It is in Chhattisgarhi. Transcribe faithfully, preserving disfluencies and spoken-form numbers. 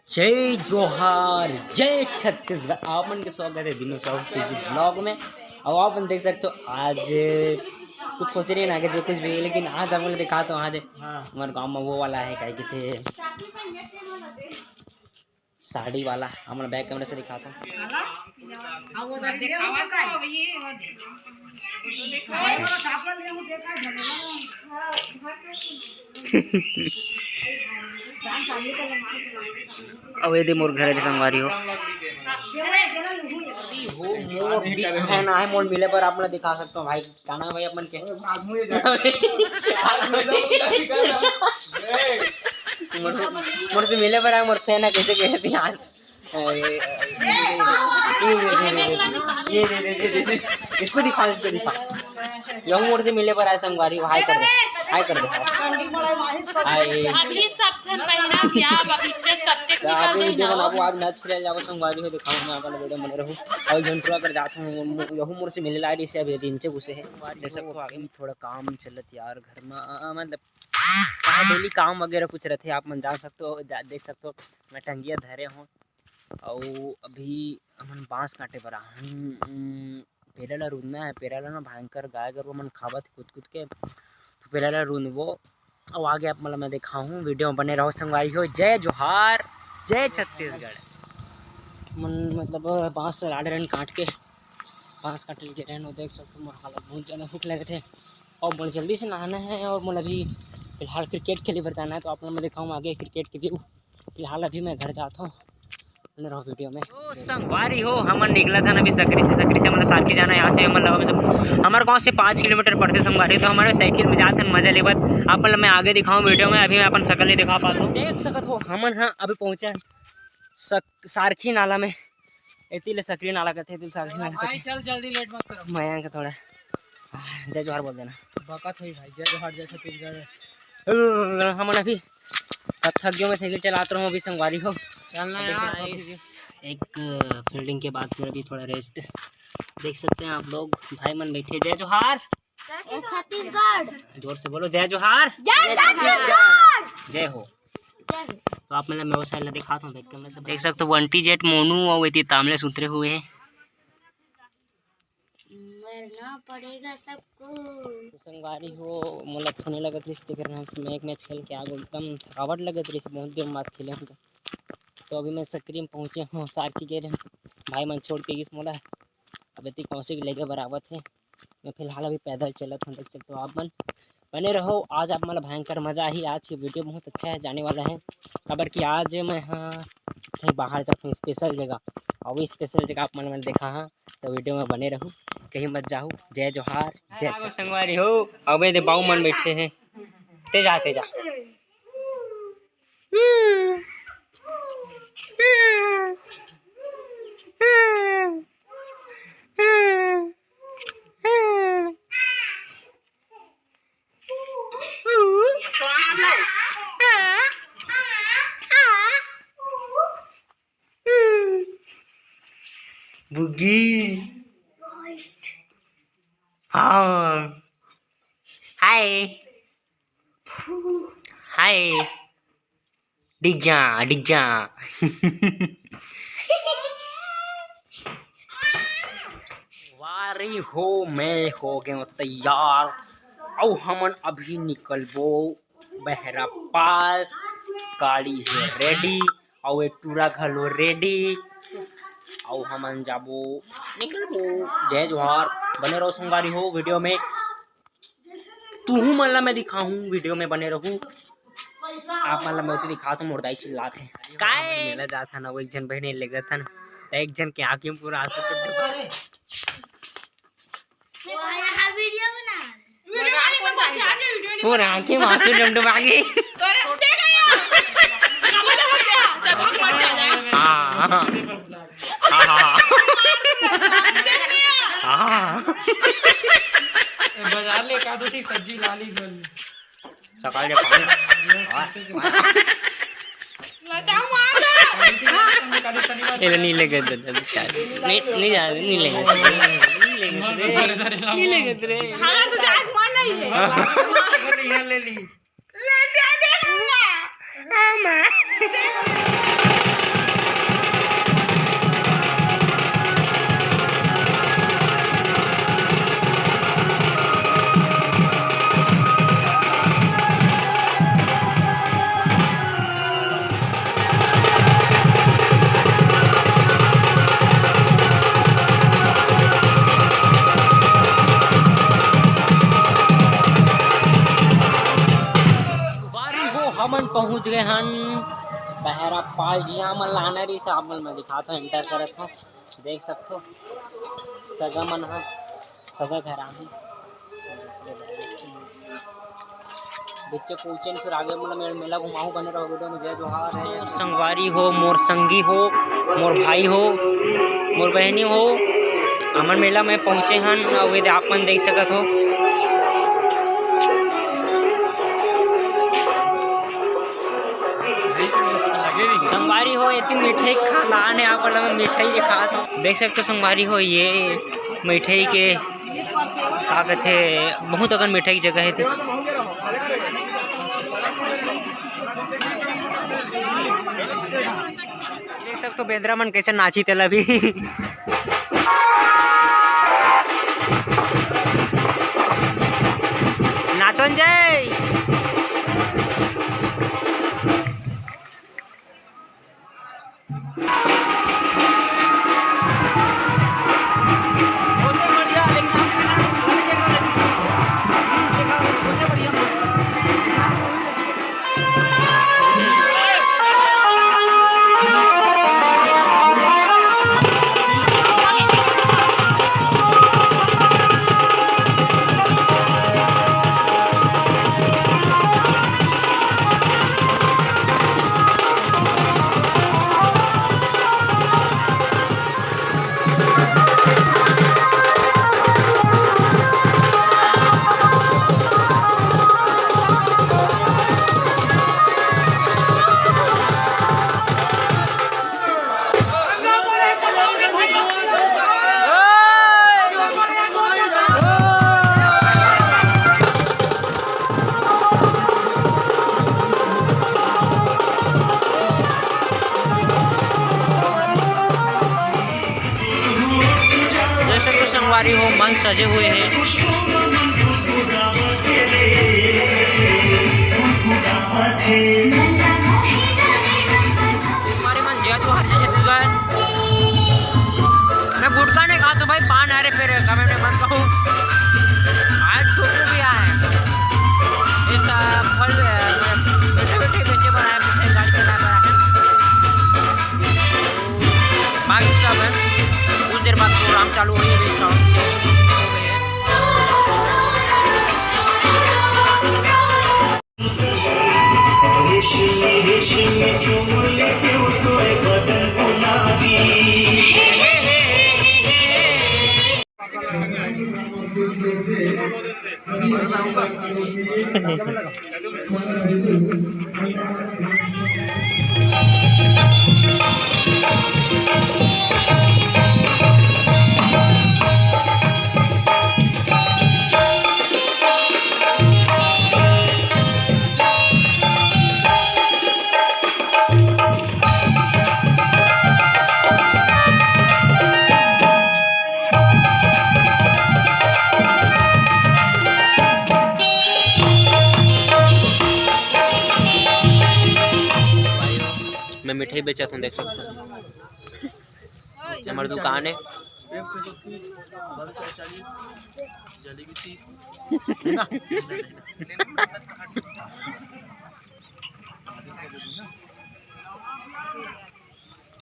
जय जोहार, जय छत्तीसगढ़। आप मन के स्वागत है दिनों साहू सीजी ब्लॉग में। और आप मन देख सकते हो, आज कुछ सोचे नहीं ना कि जो कुछ भी, लेकिन आज आप मन ल दिखाता हूँ। आज हाँ। हमारे गांव में वो वाला है, क्या कहते हैं, साड़ी वाला। हमन बैक कैमरा से दिखाता हूँ। अब ये दे मोर घर के संगवारी हो। हो, मोर big fan आए, मोर मिले पर आप मन दिखा सकते हो भाई। क्या नाम है भाई अपन के? मोर, मोर से मिले पर आए, मोर fan है, कैसे कहते हैं यार? अरे, ये दे, ये दे, ये दे, ये दे, ये दे, ये दे। इसको दिखा, इसको दिखा। यहू मोर से मिले पर आए संगवारी, हाय कर दे, हाय कर दे, हाय। हाय। अभी सब झन पहिना क्या, अब picture कब तक तो आप निकाल ये दे video ना? बनाबो, आज match खेले जाबो संगवारी हो, दिखाओ मैं अपन video बने रहूं। और घंटुआ कर जात हूं, यहू मोर से मिले ला रही से अभी दिन से घुसे है। देख सकते हो आगे थोड़ा काम चलत यार घर में, मतलब, का daily काम वगैरह कुछ रहते, आप मन जान सकते हो, जा-, देख सकते हो, मैं टंगिया धरे हूँ। अउ अभी हमन बांस काटे बर आहन, उम, पेरा ला रुंदना है। पेरा ला ना भयंकर गाय गरुवा मन खावत हे कूद कूद के, तो पेरा ला रुंदबो। अउ आगे आप मन ला मैं दिखाहूँ, video में बने रहो संगवारी हो। जय जोहार, जय छत्तीसगढ़। मन मतलब बांस ला लाने रहन काट के, बांस काटे के रहन, वो देख सकते हो, मोर हालत बहुत ज़्यादा भूख लगे थे। और मोला जल्दी से नहाना है और मोला अभी फिलहाल cricket खेले बर जाना है, तो आप मन ला मैं दिखाहूँ आगे cricket के view। फिलहाल अभी मैं घर जात हूँ, बने रहो video में। ओ संगवारी हो, हमन निकलत हन अभी सकरी से, सकरी से हमन ला सारखी जाना है। यहाँ से हमन लगा, मतलब, हमारे गाँव से पाँच किलोमीटर पड़थे संगवारी, तो हमन साइकिल में जात हन, मजा लेवत। आप मन ला मैं आगे दिखाऊँ video में, अभी मैं अपन शकल नहीं दिखा पाता हूँ। देख सकत हो, हमन ह अभी पहुँचे हन सक-, सारखी नाला में। एती ले सकरी नाला कथे, एती ले सारखी नाला भाई, कथे। चल जल्दी, late मत करो। मयंक थोड़ा, आह, जय जोहार बोल देना। बकत होई भाई, जय जोहार, जय छत्तीसगढ़। हमन अभी कत्थक गयो में साइकिल चलात रहूं अभी संगवारी हो। चलना अभी यार। Guys, एक fielding के बाद फिर अभी थोड़ा rest। देख सकते हैं आप लोग, भाई मन बैठे। जय जोहार। जय छत्तीसगढ़। जोर से बोलो, जय जोहार। जय छत्तीसगढ़। जय हो। जय हो। तो आप मतलब मैं वो side ला दिखात हूँ, बैक कैमरा से देख सकते हो, बंटी जेट मोनू और वो इतनी तामले से उतरे हुए हैं। मरना पड़ेगा सबको। तो संगवारी हो, मोला अच्छा नहीं लगत रहिस, तेकर नाम से मैं एक match खेल के आ गो। एकदम थकावट लगत रहिस, बहुत दिन बाद खेले हूँ तो। तो अभी मैं सकरी में पहुँचे हूँ, सारखी के भाई मन छोड़ के गिस मोला। अब एती कौशिक लेके बराबर थे। मैं फिलहाल अभी पैदल चलत हूँ, देख सकते हो आप मन। बने रहो, आज आप मन ला भयंकर मजा आही। आज की video बहुत अच्छा है, जाने वाला है, काबर कि आज मैं हाँ कहीं बाहर जात हूँ special जगह, और वो special जगह आप मन मन देखा हाँ, तो video में बने रहू, कहीं मत जाहू। जय जोहार, जय आगो छत्तीसगढ़। संगवारी हो, अबे दे बाऊ मन बैठे हैं, ते जा, ते जा। बुगी। हाँ। हाय। हाय। डिग जा, डिग जा। वारी हो, मैं हो गए तैयार। अउ हमन अभी निकलबो बहरा पार। गाड़ी है ready, अउ ये टूरा घलो ready, अउ हमन जाबो, निकलबो। जय जोहार, बने रहो संगवारी हो video में। तुहू मन ला मैं दिखाहूँ, video में बने रहू। आप मन ला मैं ओती दिखात हूँ, मोर दाई चिल्लात हे। काय? मेला जात हन, वो एक झन बहिनी लेगत हन, त एक झन के आँखी में पूरा आंसू टपटप। वो यहाँ video बना। पूरा आँखी में आंसू टपटप आ गई। हाँ, हाँ, हाँ। हाँ, हाँ। हाँ। बाजार ले का दो ठीक सब्जी ला ली गोल। सकाल के पानी। लचाऊ मार दो। ये नी लेके दे, दे, दे, नहीं, नहीं जा, नहीं लेके दे, नहीं लेके दे, नहीं लेके दे। हमारा तो आज मन नहीं है। हाँ। ले जा दे मम्मा। हाँ, माँ। पहुँच गए हन बहरा पाल जी। हमन लाना रहिस, आप मन मैं दिखात हूँ, एंटर करत हूँ, देख सकथो सगा मन ह, सगा घर आही। बीच पहुँचेन, फिर आगे मतलब मेला, मेला घुमाहूँ, बने रहो वीडियो में। जय जोहार। तो संगवारी हो, मोर संगी हो, मोर भाई हो, मोर बहनी हो, हमन मेला में पहुँचे हन। अउ एदे आप मन देख सकत हो संगवारी हो, एती मिठाई खानदान है, आप मन मिठाई के खात हो। देख सकते हो संगवारी हो, ये मिठाई के का कथे, बहुत अकन मिठाई के जगह है। देख सकते हो बेंदरा मन कैसे नाची तेला भी। नाचो न जय। जैसे कुछ संगवारी हो, मंच सजे हुए हैं। हमारे मन जय जोहार, जय छत्तीसगढ़। मैं गुटखा नहीं खाता भाई, पान है रे, फिर कमेंट में मत कहो। आज छोटू भी आया है, इस, अ, फल, अ, मीठे मीठे बेचे बर आया, मीठे गाड़ी चला बर आया है। बाकी सब है, कुछ देर बाद प्रोग्राम चालू होही, अभी साउंड हो गई है। मैं मिठाई बेचत हूँ, देख सकते हो। हमारी दुकान है। एक सौ पच्चीस, बर्गर चालीस, जलेबी तीस।